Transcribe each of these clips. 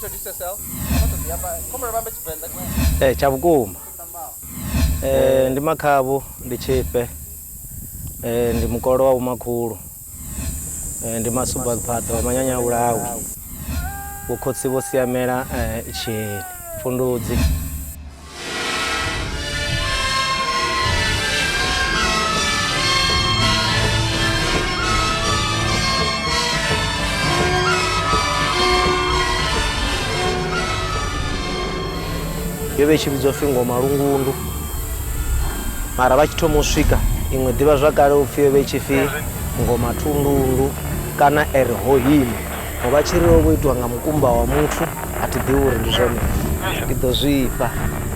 Introduce yourself. Vha ṱoḓi amba, khombela vha ambe Tshivenḓa. Ee, tsha vhukuma ndi Makhavhu, ndi Tshifhe, ndi mukolo wa vhomakhulu, ndi Masubaphaḓa wa Manyanya Vhulawi, vhokhotsi vho siamela Tshieni Fundudzi. Yo vha i tshi vhidzwa upfhi ngoma lungundu, mara vha tshi thoma u swika iṅwe ḓivha zwakale upfhi yo vha i tshi pfhi ngoma thundundu kana erhohima. Vha tshi ri yo vha itiwa nga mukumba wa muthu a thi ḓivhi uri ndi zwone ndi ḓo zwifha.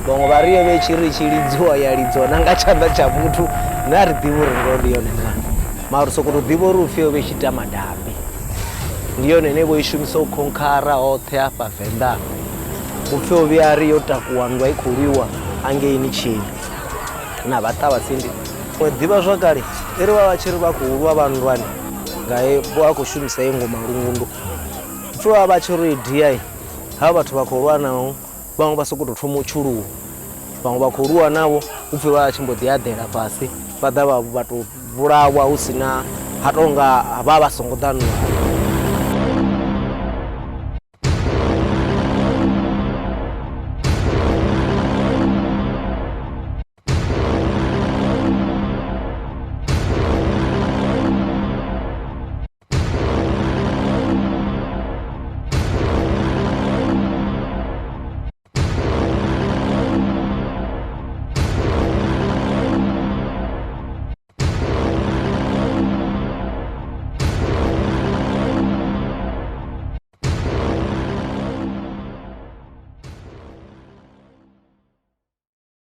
Vhaṅwe vha ri yo vha i tshi ri i tshi lidziwa ya lidziwa na nga tshanḓa tsha muthu nṋe a ri ḓivhi uri ngoho ndi yone naa, mara ri sokou tou ḓivha uri upfhi yo vha i tshi ita madambi. Ndi yone ine vho i shumisa u khonkhara hoṱhe hafha Venḓa. Upfhi o vhuya a ri yo takuwa nndwa i khou lwiwa hangeini Tshieni na Vhaṱavhatsindi. Ḓivha zwakale i ri vha vha tshi ri vha khou lwa vha nndwani nga vha khou shumisa heyi ngoma lungundu. Pfhi vha vha tshi ri dia havha vhathu vha khou lwa navho vhaṅwe vha sokou tou thoma u tshuluwa, vhaṅwe vha khou lwa navho upfhi vha tshi mbo ḓi eḓela fhasi vha ḓa vha tou vhulawa hu si na ha tou nga vha vha songo ḓa nndwani.